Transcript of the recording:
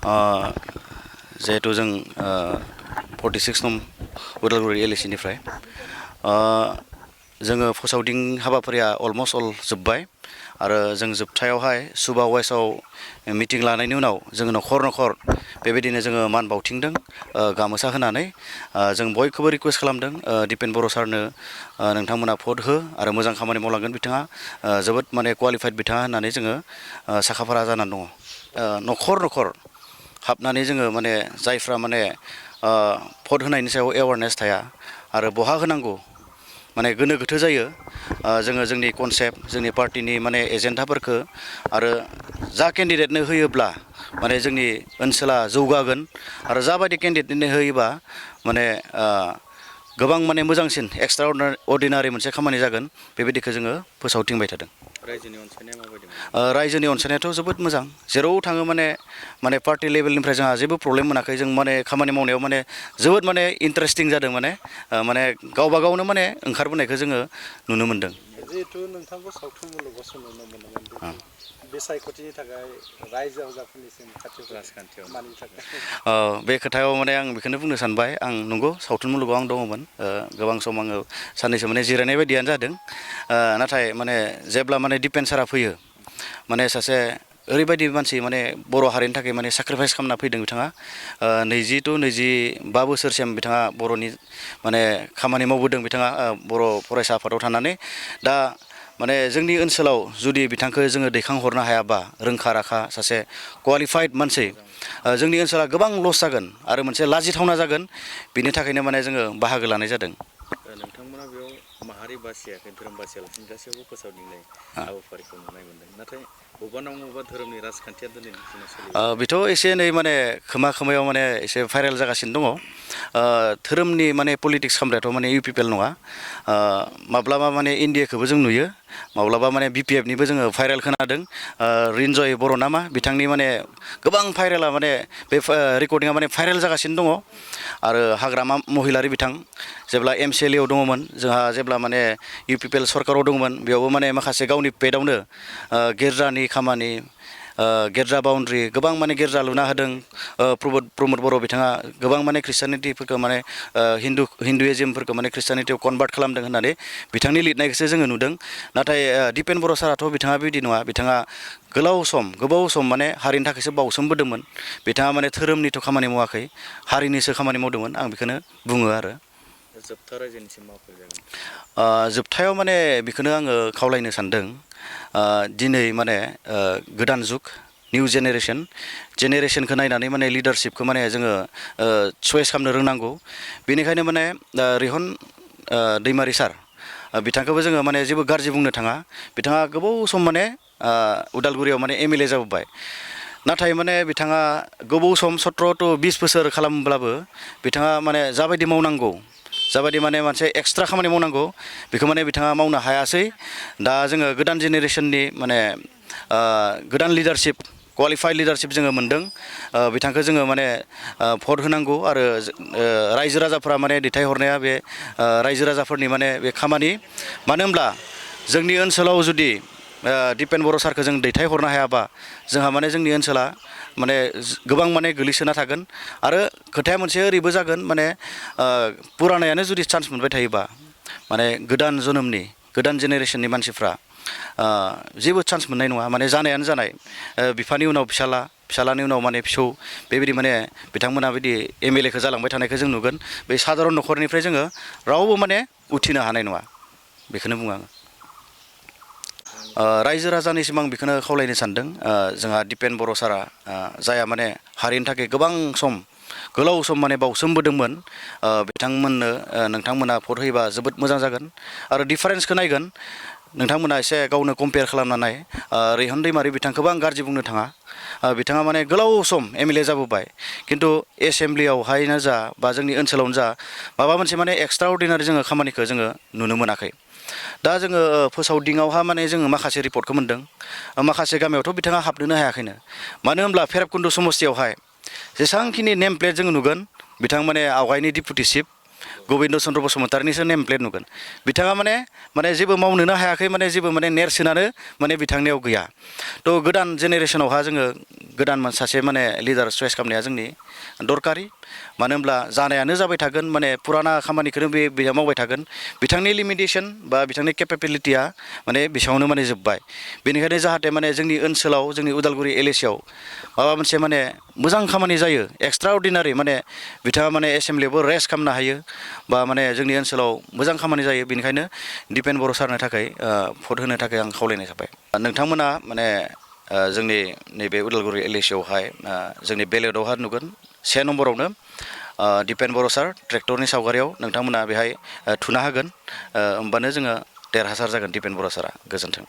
जिहेतु जों 46 नं उदालगुरि LAC निफ्राय जोङो फोसावदिं हाबाफारिया अलमस्ट अल जोब्बाय आरो जों जोबथायावहाय सुबा वेस्टआव मिटिं लानायनि उनाव जोङो न'खर न'खर बेबायदिनो जोङो मान बावथिंदों गामोसा होनानै जों बयखौबो रिकुवेस्ट खालामदों दिपेन बर' सारनो नोंथांमोना भट हो आरो मोजां खामानि मावलांगोन बिथाङा जोबोद माने क्वालिफाइड बिथाङा होननानै जोङो साखाफारा जानानै दङ न'खर न'खर हाबनानै जोङो माने जायफ्रा माने भट होनायनि सायाव एवारनेस थाया आरो बहा होनांगौ माने गोनो गोथो जायो जोङो जोंनि कनसेप्ट जोंनि पार्टिनि माने एजेन्डाफोरखौ आरो जा केन्डिडेटनो होयोब्ला माने जोंनि ओनसोला जौगागोन आरो जाबायदि केन्डिडेटनो होयोबा माने गोबां माने मोजांसिन एक्सट्रा अर्डिनारि मोनसे खामानि जागोन बेबायदिखौ जोङो फोसावथिंबाय थादों रायजोनि अनसायनाया माबायदि रायजोनि अनसायनायाथ' जोबोद मोजां जेराव थाङो माने पार्टि लेभेलनिफ्राय जोंहा जेबो प्रब्लेम मोनाखै जों माने खामानि मावनायाव माने जोबोद माने इन्टारेस्टिं जादों माने गावबा गावनो माने ओंखारबोनायखौ जोङो नुनो मोनदों जिहेतु नोंथांखौ सावथुन मुलुगावसो नुनो मोनोमोन बे सायख'थिनि थाखाय रायजो राजाफोरनिसिम खाथियाव राजखान्थियाव मानि थाखाय बे खोथायाव माने आं बेखौनो बुंनो सानबाय आं नंगौ सावथुन मुलुगाव आं दङमोन गोबां सम आङो साननैसो माने जिरायनाय बायदियानो जादों नाथाय माने जेब्ला माने दिपेन सारा फैयो माने सासे ओरैबायदि मानसि माने बर' हारिनि थाखाय माने सेक्रिफाइस खालामना फैदों बिथाङा 20 to 25 बोसोरसिम बिथाङा बर'नि माने खामानि मावबोदों बिथाङा बर' फरायसा आफादाव थानानै दा माने जोंनि ओनसोलाव जुदि बिथांखौ जोङो दैखांहरनो हायाबा रोंखा राखा सासे क्वालिफाइड मानसि जोंनि ओनसोला गोबां लस जागोन आरो मोनसे लाजिथावना जागोन बिनि थाखायनो माने जोङो बाहागो लानाय जादों नोंथांमोना बेयाव माहारि बासियाखै धोरोम बासियालासिनो गासैयावबो फोसावदिंनाय हाबाफारिखौ नुनाय मोनदों नाथाय बबेबा नङा बबेबा धोरोमनि राजखान्थिया दिनैनि दिनाव सोलिबाय बेथ' एसे एनै माने खोमायाव माने एसे भाइरेल जागासिनो दङ धोरोमनि माने पलिटिक्स खालामनायाथ' माने UPPL नङा माब्लाबा माने इन्डियाखौबो जों नुयो माब्लाबा माने BPF निबो जोङो भाइरेल खोनादों रिन्जय बर' नामा बिथांनि माने गोबां भाइरेला माने बे रेकर्डिंआ माने भाइरेल जागासिनो दङ आरो हाग्रामा महिलारि बिथां जेब्ला MCLA आव दङमोन जोंहा जेब्ला माने UPPL सरकाराव दङमोन बेयावबो माने माखासे गावनि पेडआवनो गिर्जानि खामानि गिर्जा बाउन्ड्रि गोबां माने गिर्जा लुना होदों प्रमद बर' बिथाङा गोबां माने ख्रिस्टियानिटिफोरखौ माने हिन्दुइजिमफोरखौ माने ख्रिस्टियानिटियाव कनभार्ट खालामदों होननानै बिथांनि लिरनायखौसो जोङो नुदों नाथाय दिपेन बर' साराथ' बिथाङा बिदि नङा बिथाङा गोबाव सम माने हारिनि थाखायसो बावसोमबोदोंमोन बिथाङा माने धोरोमनिथ' खामानि मावाखै हारिनिसो खामानि मावदोंमोन आं बेखौनो बुङो आरो जोबथा रायजोनिसिम माबाफोर जागोन जोबथायाव माने बेखौनो आङो खावलायनो सानदों दिनै माने गोदान जुग निउ जेनेरेसनखौ नायनानै माने लिडारशिपखौ माने जोङो चयस खालामनो रोंनांगौ बेनिखायनो माने रिहन दैमारि सार बिथांखौबो जोङो माने जेबो गाज्रि बुंनो थाङा बिथाङा गोबाव सम माने उदालगुरियाव माने MLA जाबोबाय नाथाय माने बिथाङा गोबाव सम 17 to 20 बोसोर खालामब्लाबो बिथाङा माने जाबायदि मावनांगौ जाबायदि माने मोनसे एक्सट्रा खामानि मावनांगौ बेखौ माने बिथाङा मावनो हायासै दा जोङो गोदान जेनेरेसननि माने गोदान लिडारशिप क्वालिफाइड लिडारशिप जोङो मोनदों बिथांखौ जोङो माने भट होनांगौ आरो रायजो राजाफ्रा माने दैथायहरनाया बे रायजो राजाफोरनि माने बे खामानि मानो होनब्ला जोंनि ओनसोलाव जुदि दिपेन बर' सारखौ जों दैथायहरनो हायाबा जोंहा माने जोंनि ओनसोला माने गोबां माने गोलैसोना थागोन आरो खोथाया मोनसे ओरैबो जागोन माने पुरानायानो जुदि चान्स मोनबाय थायोबा माने गोदान जोनोमनि गोदान जेनेरेसननि मानसिफ्रा जेबो चान्स मोननाय नङा माने जानायानो जानाय बिफानि उनाव फिसालानि उनाव माने फिसौ बेबायदि माने बिथांमोना बिदि MLA खौ जालांबाय थानायखौ जों नुगोन बै साधारन न'खरनिफ्राय जोङो रावबो माने उथिनो हानाय नङा बेखौनो बुङो आङो रायजो राजानिसिम आं बेखौनो खावलायनो सानदों जोंहा दिपेन बर' सारा जायहा माने हारिनि थाखाय गोलाव सम माने बावसोमबोदोंमोन बिथांमोननो नोंथांमोना भट होयोबा जोबोद मोजां जागोन आरो डिफारेन्सखौ नायगोन नोंथांमोना एसे गावनो कम्पेयार खालामनानै रिहन दैमारि बिथांखौबो आं गाज्रि बुंनो थाङा बिथाङा माने गोलाव सम MLA जाबोबाय खिन्थु एसेमब्लियावहायनो जा बा जोंनि ओनसोलावनो जा माबा मोनसे माने एक्सट्रा अर्डिनारि जोङो खामानिखौ जोङो नुनो मोनाखै दा जोङो फोसावदिङावहा माने जोङो माखासे रिपर्टखौ मोनदों माखासे गामियावथ' बिथाङा हाबनोनो हायाखैनो मानो होनब्ला भैरबकुन्द समस्तियावहाय जेसेबांखिनि नेम प्लेट जोङो नुगोन बिथां माने आवगायनि डिपुटि चिफ गबिन्द चन्द्र बसुमतारिनिसो नेम प्लेट नुगोन बिथाङा माने जेबो मावनोनो हायाखै माने जेबो माने नेरसोनानो माने बिथांनियाव गैया थ' गोदान जेनेरेसनावहा जोङो गोदान सासे माने लिडार चयस खालामनाया जोंनि दरकारि मानो होनब्ला जानायानो जाबाय थागोन माने पुराना खामानिखौनो बेहा मावबाय थागोन बिथांनि लिमिटेसन बा बिथांनि केपेबिलिटिया माने बेसेबांनो माने जोब्बाय बेनिखायनो जाहाथे माने जोंनि ओनसोलाव जोंनि उदालगुरि एलएसियाव माबा मोनसे माने मोजां खामानि जायो एक्सट्रा अर्डिनारि माने बिथाङा माने एसेम्ब्लियावबो रेस्ट खालामनो हायो बा माने जोंनि ओनसोलाव मोजां खामानि जायो बेनिखायनो दिपेन बर' सारनो थाखाय भट होनो थाखाय आं खावलायनाय जाबाय नोंथांमोना माने जोंनि नैबे उदालगुरि एलएसियावहाय जोंनि बेलेटआवहा नुगोन 1 नम्बरावनो दिपेन बर' सार ट्रेक्टरनि सावगारियाव नोंथांमोना बेहाय थुना होगोन होमबानो जोङो देरहासार जागोन दिपेन बर' सारा गोजोन्थों